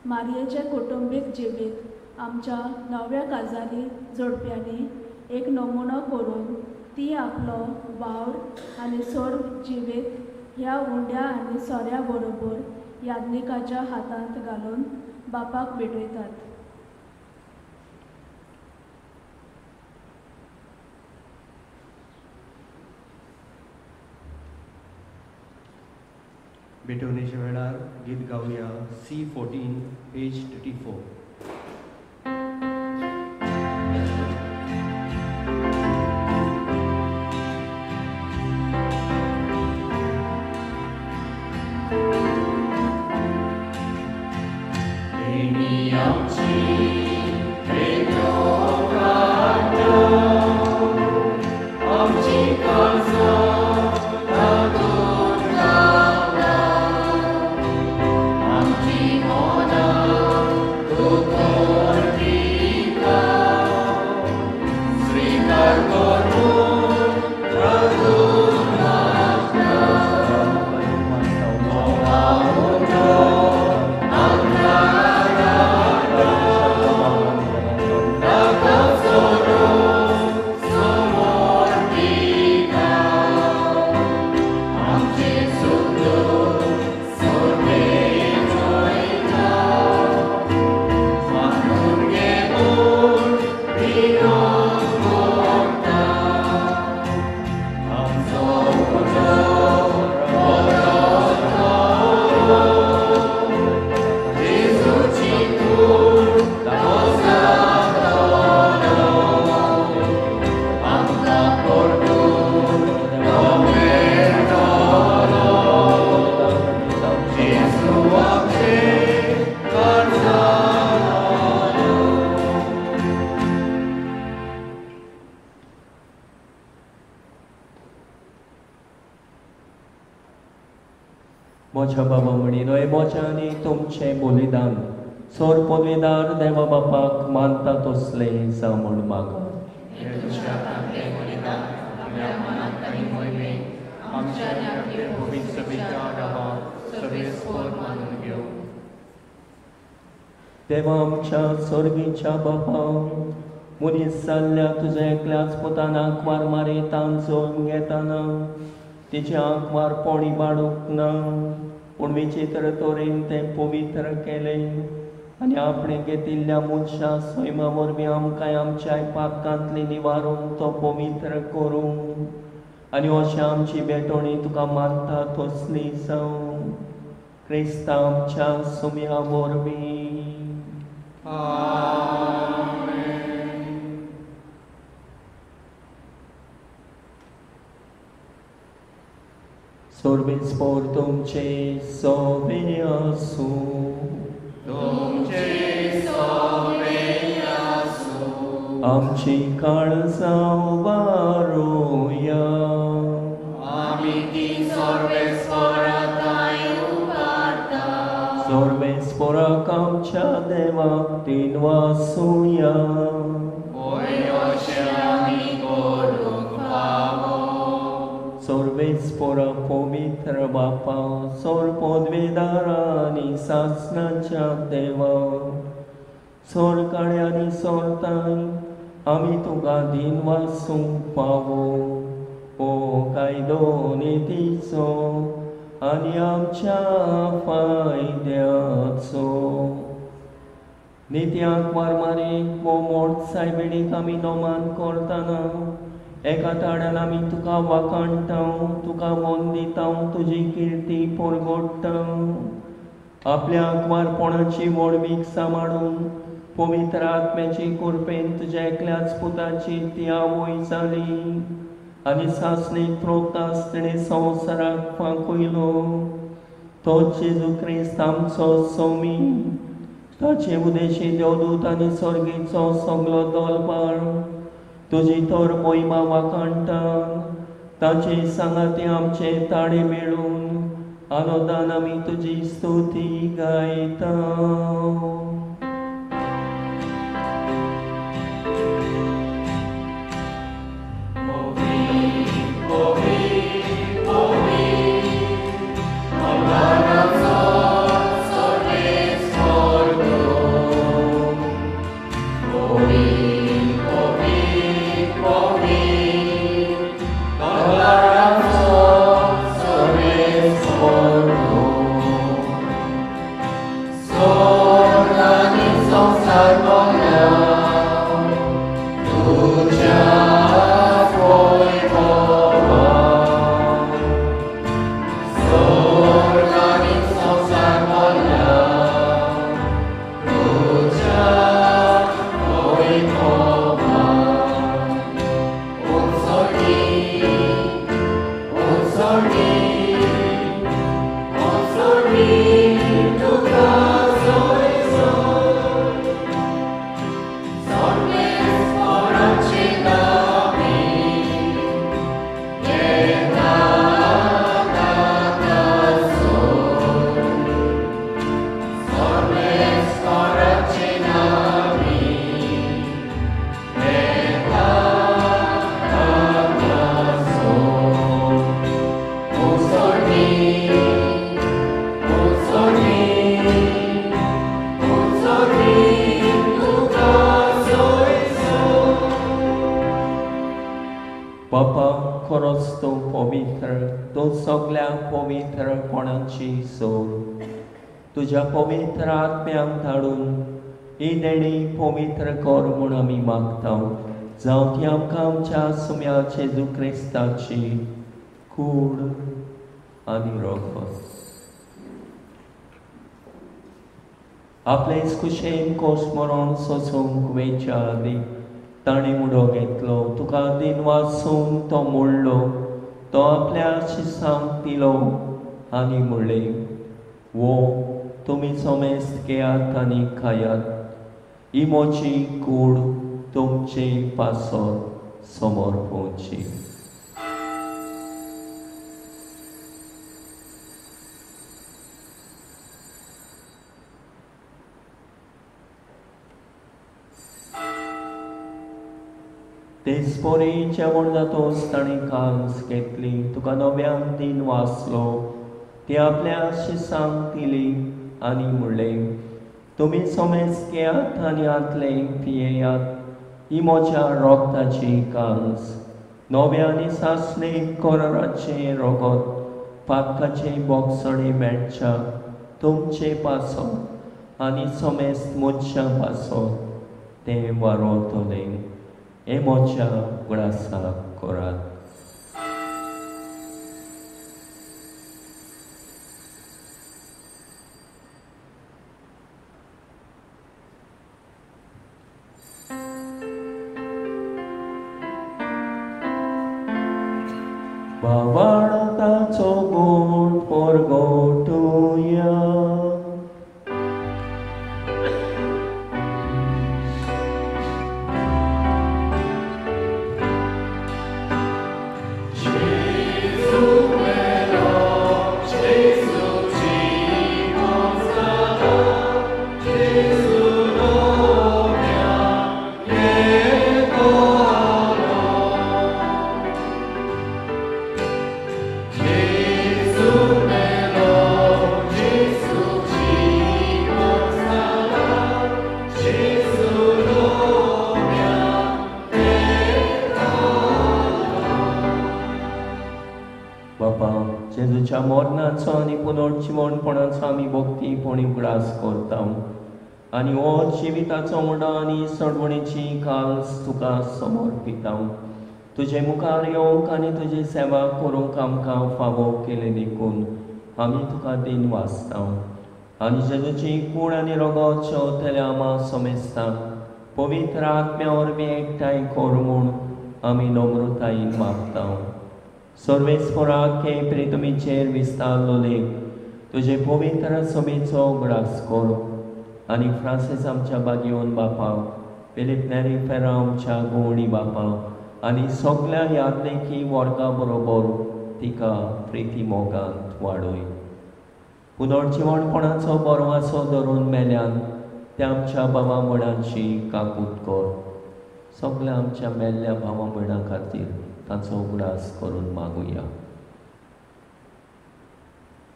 मारयेचें कुटुंबीक जिवीत आमच्या नव्या काजारी जोडप्यांनी एक नमुनो करून ती आपलो वावर आनी सोर जिवीत ह्या उंड्या आनी सोऱ्या बरोबर याज्ञिकाच्या हातांत घालून बापाक भेटयतात. भेटवणेच्या वेळार गीत गावया C14 page 34. म्हज्या बाबा म्हणिल्लो म्हज्या आनी तुमचें बलिदान सोर पदवीदार देवा बापाक मानता तसलें जावं म्हूण मागा. सर्वेस्पोर मानून घेवं. देवा आमच्या सोर्गीच्या बापा, मनीस जाल्ल्या तुज्या एकल्याच पुतान आंकवार मारयेतान जल्म घेताना तिचें आंकवार पोणी बाडूंक ना, पूण विचित्र तरेन तें पवित्र केलें आनी आपणें घेतिल्ल्या मनशा सैमा वरवीं आमकां आमच्या पातकांतली निवारून तो पवित्र करूं आनी अशें आमची भेटवणी तुका मानता तसली जावं क्रिस्ता आमच्या सुम्या वरवीं. सर्वेस्पोर तुमचे सोबे आसूं. तुमचे सोबे आसूं. आमची काळजां उबारुया. आमी ती सर्वेस्पोरा थांय उबारता. सर्वेस्पोराक आमच्या देवाक दिनवासुया. पळय अशें आमी करूंक फावो. सर्वेस्पोरा पवित्र बापा, सोर पदवेदारा आनी सासणाच्या देवा, सोर काळे आनी सोरताय आमी तुका दिनवासूंक पावो. ओ कायदो नितीचो आनी आमच्या फायद्याचो नित्याक वारमारीक वो मोट सायबिणीक आमी नोमान करतना एका ताड्यान आमी तुका वाखाणटा, तुका वंदिता, तुजी किर्ती परगोडटा. आपल्या आंकवारपणाची व्हडवीक सांबाळून पवित्र आत्म्याची कृपेन तुज्या एकल्याच पुताची ती आवय जाली आनी सासणीक प्रोकास तिणें संवसाराक फांकयलो. तो जेजू क्रिस्त आमचो सोमी, ताचे उदेशी देवदूत आनी सर्गीचो सगलो दलबार तुजी तर मोहिमा वाखाणटा. ताचे सांगाती आमचे ताळे मेळून आनंदान आमी तुजी स्तुती गायता. पवित्रपणाची सोड तुज्या पवित्र आत्म्याक धाडून ही देणी पवित्र कर म्हूण आमी मागता. जावं ती आमकां आमच्या सुम्या जेजू क्रिस्ताची कूड आनी रगत. आपलेच कुशेन कोस मरण सोसूंक वेच्या आदी ताणें उडो घेतलो, तुका दिनवासून तो मोडलो, तो आपल्या शिसांक दिलो आनी म्हणलें, वो तुमी सोमेस्त घेयात आनी खायात, ही म्हजी कूड तुमचे पासत समोर पोवची. तेच परी जेवण जातोच ताणें कांस घेतली, तुका नव्यान दिन वाचलो, ती आपल्या शिसांक दिली आनी म्हणलें, तुमी समेज घेयात आनी हातले पियेयात, ही म्हज्या रोगताची कांस, नव्या आनी सासणे कराराचें रोगत, पातकाचें बोगसणें मेळच्या तुमचे पासत आनी समेस्त मनशां पासत तें वारोतलें. हें म्हज्या उगडासाक करात. भावार्थाचो गूण परगटुया. जेजूच्या मरणाचो आनी पुनर्जिवणपणाचो आमी भक्तीपणी उगडास करता आनी हो जिविताचो मुडो आनी सडवणीची काल्स तुका समर्पिता. तुजे मुखार येवंक आनी तुजी सेवा करूंक आमकां फावो केले देखून आमी तुका दिन वाचता आनी जेजूची कूड आनी रगत शेवतल्या आमा समेस्ता पवित्र आत्म्या वरवीं एकठांय कर म्हूण आमी नम्रतायेन मागता. सर्वेस्पराक हे प्रितमीचेर विस्तारलो तुजे पवित्र सभेचो उगडास कर आनी फ्रांसीस आमच्या बागेवन बापा, फिलीप नेरी फेरा आमच्या गोवणी बापा आनी सगल्या यादलेखी वर्गा बरोबर तिका प्रिती मोगांत वाडय. पुनर्जिवणपणाचो बरवासो धरून मेल्यान त्या आमच्या भावा भयणांची काकूत कर. सगल्या आमच्या मेल्ल्या भावा भयणां खातीर ताचो उगडास करून मागुया.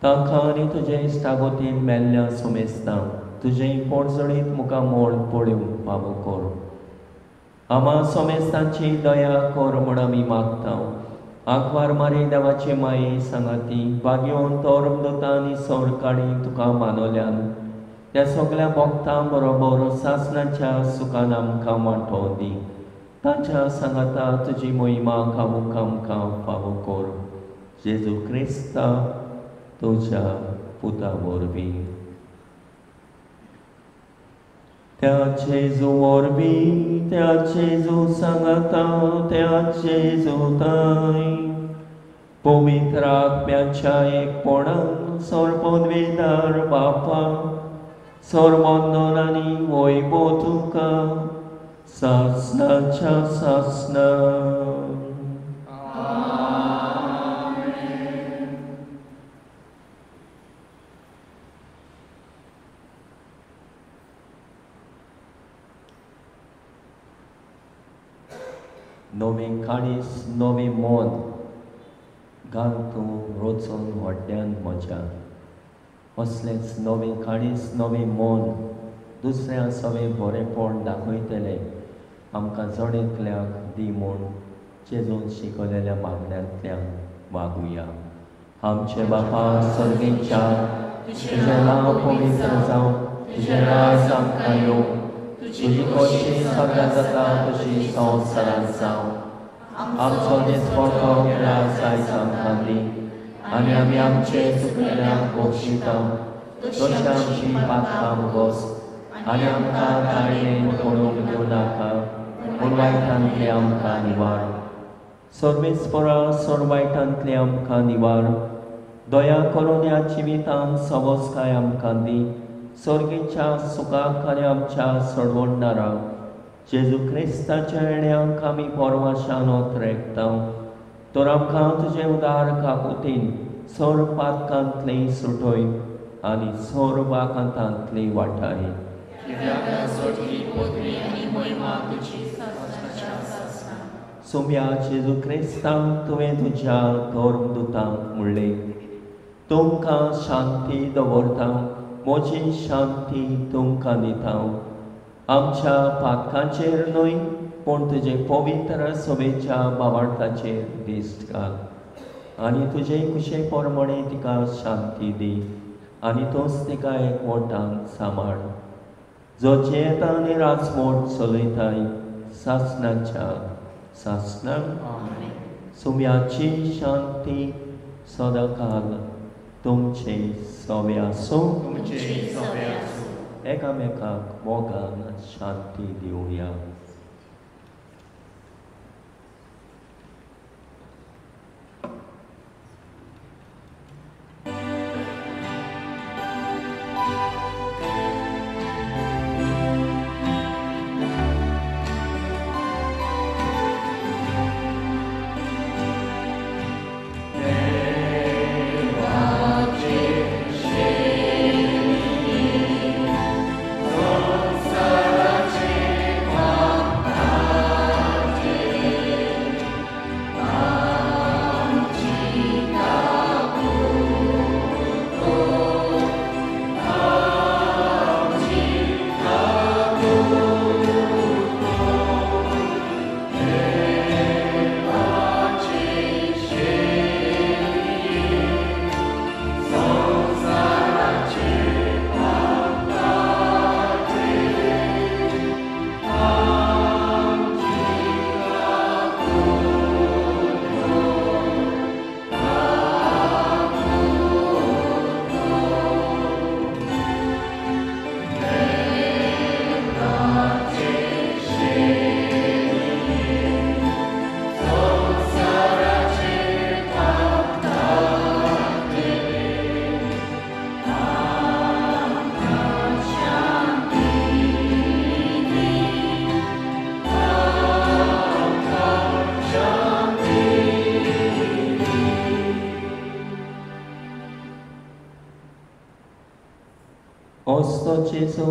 तांकां आनी तुजे इश्टागतीन मेल्ल्या सुमेस्तांक तुजें पोटजळीत मुखार मोड पळोवंक फावो कर. आमा समेस्तांची दया कर म्हूण आमी मागता. आंकवार मारी देवाचे माये सांगाती बागेवन तोरमदुतां आनी सोरकाडी तुका मानवल्यान त्या सगल्या भक्तां बरोबर सासणाच्या सुखान आमकां वांटो दी. ताच्या सांगाता तुजी मोहिमा गावूंक आमकां फावो कर. जेजू क्रिस्ता तुज्या पुता वरवीं. त्या जेजू वरवीं, त्या जेजू सांगाता, त्या जेजू ताय पवित्र आत्म्याच्या एकपणान सर्वपदवीदार बापा, सर्वंदन आनी वैभव तुका सासणाच्या सासणा. नवें काळीज नवें मन घाल तूं रोचून व्हडल्यान म्हज्या. असलेंच नवें काळीज नवें मन दुसऱ्या सवें बरेंपण दाखयतलें आमकां जण एकल्याक दी म्हूण जेजून शिकयलेल्या मागण्यांतल्यान वागुया. आमचे बापा सर्गेच्या, तुजें नांव पवित्र जावं, तुजें राज आमकां येवं, तुजी खोशी सगळ्या जाता तशी संवसारांत जावं. आमचो दिसपडटो ग्रास आयज आमकां दी आनी आमी आमचे चुकलेल्यांक बक्षिता तशें आमची पातकां बस आनी आमकां ताळणेन पडूंक दिवं नाका, पूण वायटांतलें आमकां निवार. सर्वेस्परा सर वायटांतलें आमकां निवार. दया करून ह्या जिवितांत सवसकाय आमकां दी. सर्गीच्या सुखाक आनी आमच्या सडवणदाराक जेजू क्रिस्ताच्या येण्याक आमी परवाशान ओतरेकता. तर आमकां तुजें उदार काकुतीन सर पातकांतलें सुटय आनी सर वाकांतांतलें वाटाय. सोम्या जेजू क्रिस्तांक तुवें तुज्या धर्मदुतांक म्हणलें, तुमकां शांती दवरता, म्हजी शांती तुमकां दिता. आमच्या पातकांचेर न्हय पूण तुजे पवित्र सभेच्या भावार्थाचेर दिश्ट घाल आनी तुजे कुशे प्रमाणे तिका शांती दी आनी तूंच तिका एकवटान सांबाळ, जो जियेता आनी राजमोट चलयताय सासणाच्या सासणाक. सुम्याची शांती सदांकाल तुमचे सवे आसूं. एकामेकाक मोगान शांती दिवया. जेजू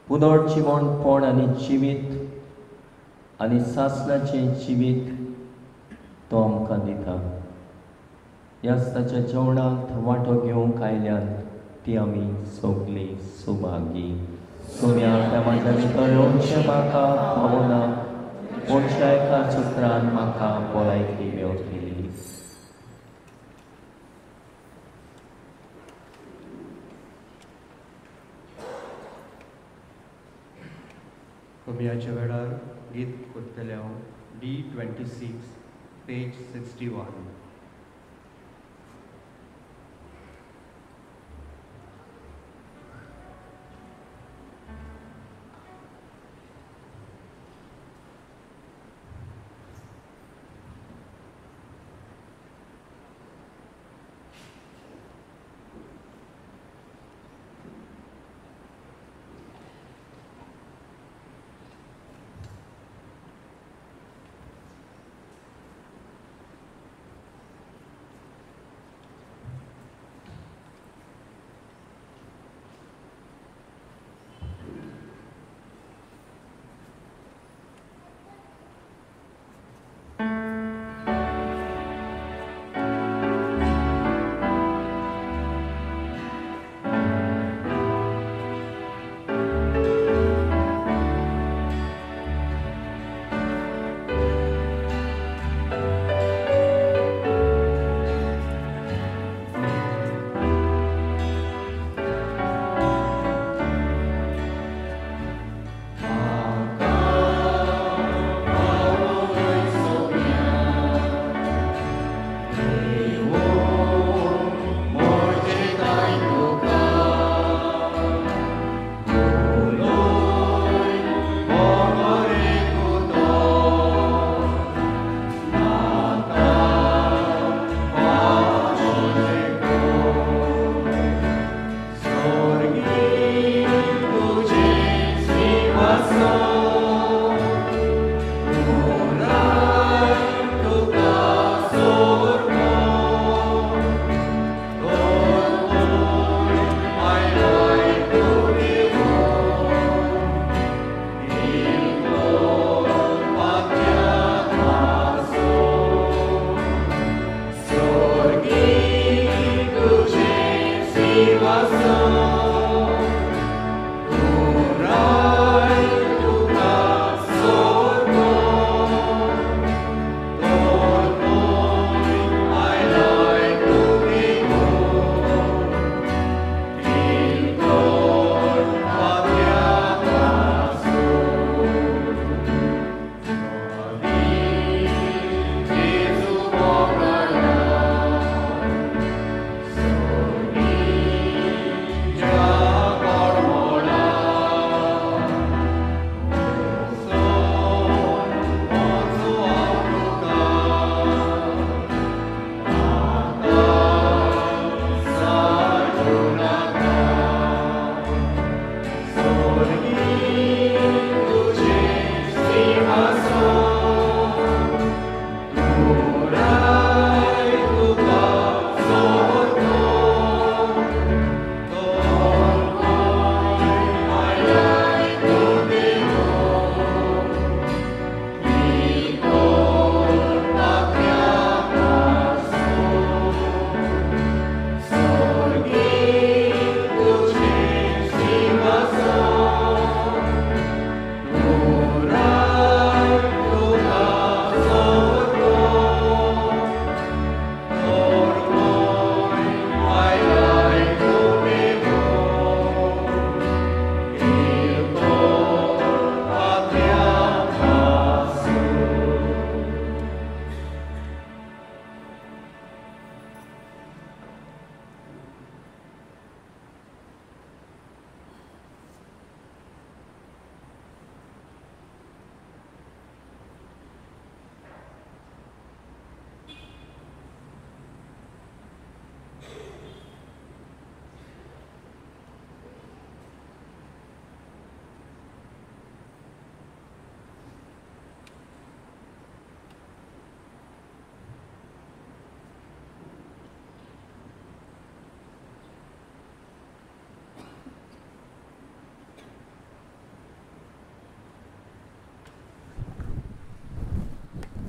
पुनर्जिवणपण आनी जिवीत आनी सासणाचें जिवीत तो आमकां दिता. ह्याच ताच्या जेवणांत वांटो घेवंक आयल्यान ती आमी सगळीं सुभागी. तुमी आतां म्हाज्या भितर येवचें म्हाका पावना, पूण एका सुत्रान म्हाका भलायकी मेवतली. कमियाच्या वेळार गीत करतले हांव D 26 page 61.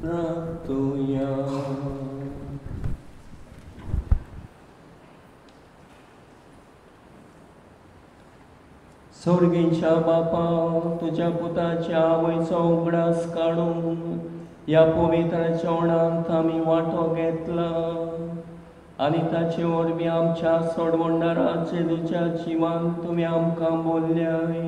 प्रार्थुया. सोर्गींच्या बापा, तुज्या पुताच्या आवयचो उगडास काडून ह्या पवित्र जेवणांत आमी वांटो घेतला आनी ताचे वरवीं आमच्या सोडवणदारा जेजूच्या जिवान तुमी आमकां बोल्ल्याय.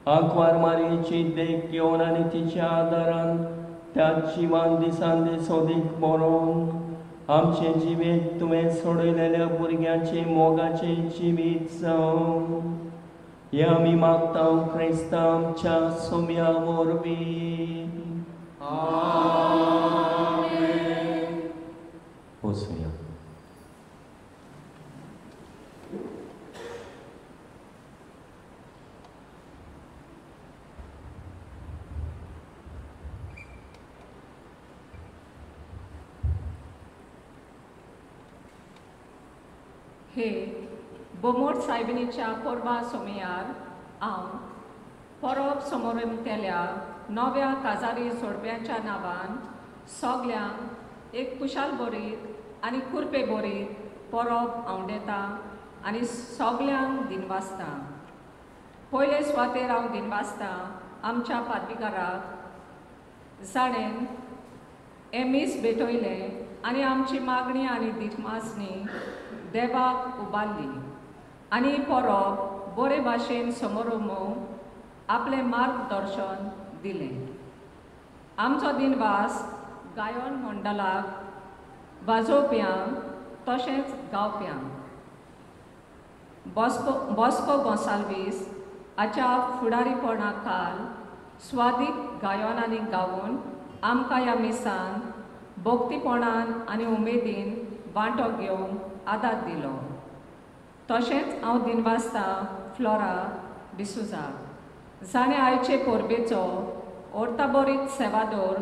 आंकवार मारयेची देख घेवन आनी तिच्या आदारान त्या जिवान दिसान दीस अदीक बरोवन आमचें जिवीत तुवें सोडयलेल्या भुरग्यांचें मोगाचें जिवीत जावं. हें आमी मागता क्रिस्ता आमच्या सोम्या वरवीं. वचुया. हे बोमोट सायबिणीच्या पोरबा सोमयार हांव परब समोरमतेल्या नव्या काजारी जोडप्यांच्या नांवान सगल्यांक एक खुशाल बरीत आनी कुरपे बरीत परब आंवडेता आनी सगल्यांक दिनवासता. पयले सुवातेर हांव दिनवासता आमच्या पादविगाराक, जाणें एमीस भेटयलें आनी आमची मागणी आनी दिमासणी देवाक उबारली आनी परब बरे भाशेन समोरोमोवंक आपलें मार्गदर्शन दिलें. आमचो दिनवास गायन मंडळाक, वाजोवप्यांक तशेंच गावप्यांक. बॉस्को गोंसाल्वीस हाच्या फुडारीपणा खाल स्वादीक गायनांनी गावन आमकां ह्या मिसान भक्तीपणान आनी उमेदीन वांटो घेवंक आदार दिलो. तशेंच हांव दिनवासता फ्लोरा डिसुजा, जाणें आयचे परबेचो ओर्ताबरीत सेवादोर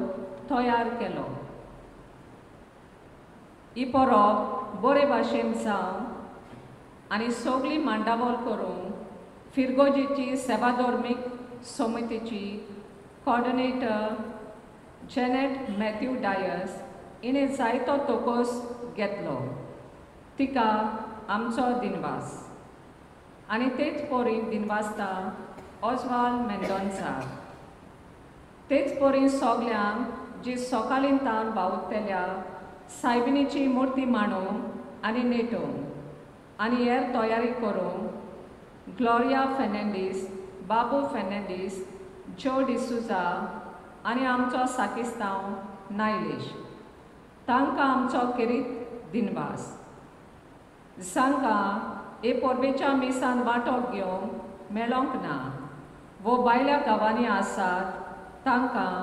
तयार केलो. ही परब बरे भाशेन जावं आनी सगळी मांडावळ करूंक फिरगोजीची सेवाधर्मीक समितीची कॉर्डिनेटर जेनेट मॅथ्यू डायस हिणें जायतो तोकोस घेतलो, तिका आमचो दिनवास. आनी तेच परी दिनवासता ओजवाल मेंदोन्सा. तेच परी सगल्यांक जी सकाळीं तान वावुरतल्या सायबिणीची मुर्ती मांडूंक आनी नेटोवंक आनी हेर तयारी करूंक ग्लोरिया फेर्नांडीस, बाबू फेर्नांडीस, ज्यो डिसुजा आनी आमचो साकिस्तांव नायलेश, तांकां आमचो खेरीत दिनवास. जांकां हे परबेच्या मिसान वांटो घेवंक मेळोंक ना वो भायल्या गांवांनी आसात तांकां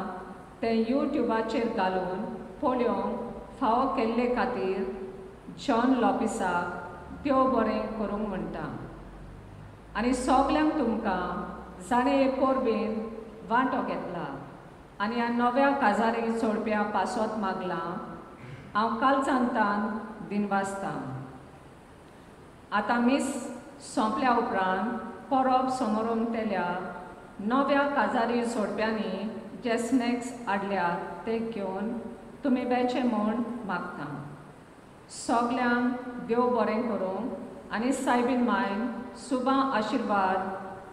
तें युट्युबाचेर घालून पळोवंक फावो केल्ले खातीर जॉन लॉपिसाक देव बरें करूंक म्हणटा. आनी सगल्यांक तुमकां जाणें हे परबेन वांटो घेतला आनी ह्या नव्या काजारी जोडप्या पासत मागलां हांव कालचांतान दिनवासतां. आतां मीस सोंपल्या उपरांत परब समोरमतेल्या नव्या काजारी जोडप्यांनी जे स्नॅक्स हाडल्यात ते घेवन तुमी वेचे म्हूण मागता. सगल्यांक देव बरें करूंक आनी सायबीन मायन सुबा आशिर्वाद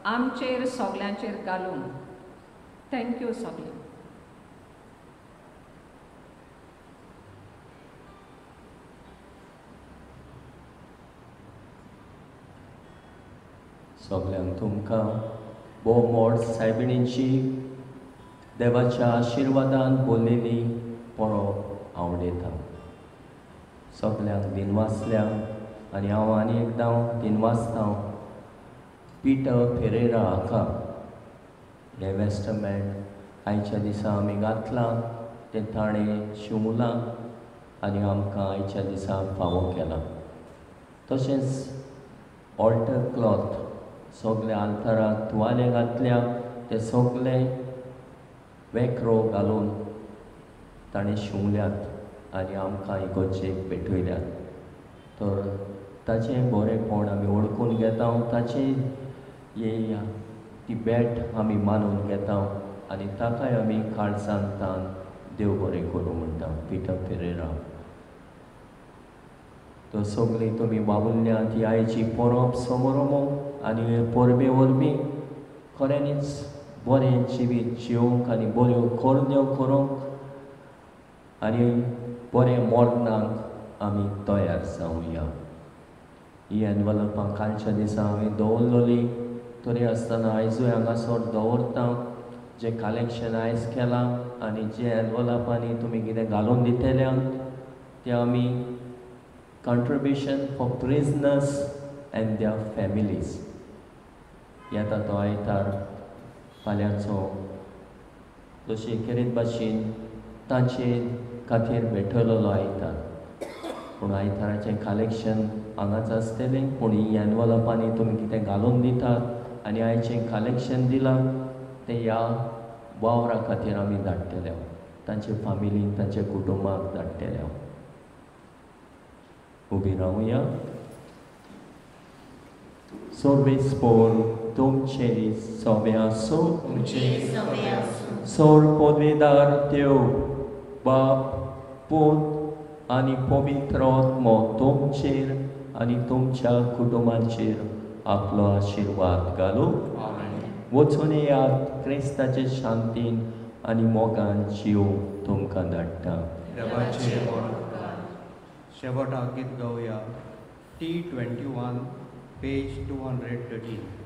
आमचेर सगल्यांचेर घालूंक. Thank you सगल्यांक. सगल्यांक तुमकां भोव मोड सायबिणींची देवाच्या आशिर्वादान बोल्लेली पळोवप आवडयता. सगल्यांक दिनवासल्या आनी हांव आनी एकदां दिनवासता पिटर फेरेरा हाका. हें वेस्टमेंट आयच्या दिसा आमी घातलां तें ताणें शिंवलां आनी आमकां आयच्या दिसा फावो केलां. तशेंच ऑल्टर क्लॉथ सगळे आल्ताराक तुवाले घातल्या ते सगळे वेक्रो घालून ताणें शिंवल्यात आनी आमकां इगोर्जेक भेटयल्यात. तर ताचें बरेंपण आमी वळखून घेता, ताची ती भेट आमी मानून घेता आनी ताकाय आमी काळजान तान देव बरें करूं म्हणटा पिटर फेरेरा. तो सगळीं तुमी वावुरल्यात ही आयची परब समारोम आनी हे परबे वरवीं खऱ्यांनीच बरें जिवीत जिवंक आनी बऱ्यो करण्यो करूंक आनी बरें मरणाक आमी तयार जावया. ही एनवलपां कालच्या दिसा हांवें दवरलेली तरी आसतना आयजूय हांगासर दवरता. जें कलेक्शन आयज केलां आनी जे एनवलपांनी तुमी कितें घालून दितल्यात तें आमी contribution for prisoners and their families येता तो आयतार फाल्यांचो तशें खेरीत भाशेन तांचे खातीर भेटयलेलो आयतार. पूण आयताराचें कलेक्शन हांगाच आसतलें, पूण ही एनवलपांनी तुमी कितें घालून दितात आनी आयचें कलेक्शन दिलां तें ह्या वावरा खातीर आमी धाडटले, तांचे फामिलीक तांच्या कुटुंबाक धाडटले. उबी रावया. सर्वेस्पोर तुमचे सोबे आसूं. सोर पदवेदार देव बाप पूत आनी पवित्र आत्मो तुमचेर आनी तुमच्या कुटुंबाचेर आपलो आशिर्वाद घालूं. वचून येयात क्रिस्ताचे शांतीन आनी मोगान जीव तुमकां धाडटा. शेवटाक गीत गावया T 21 page 213.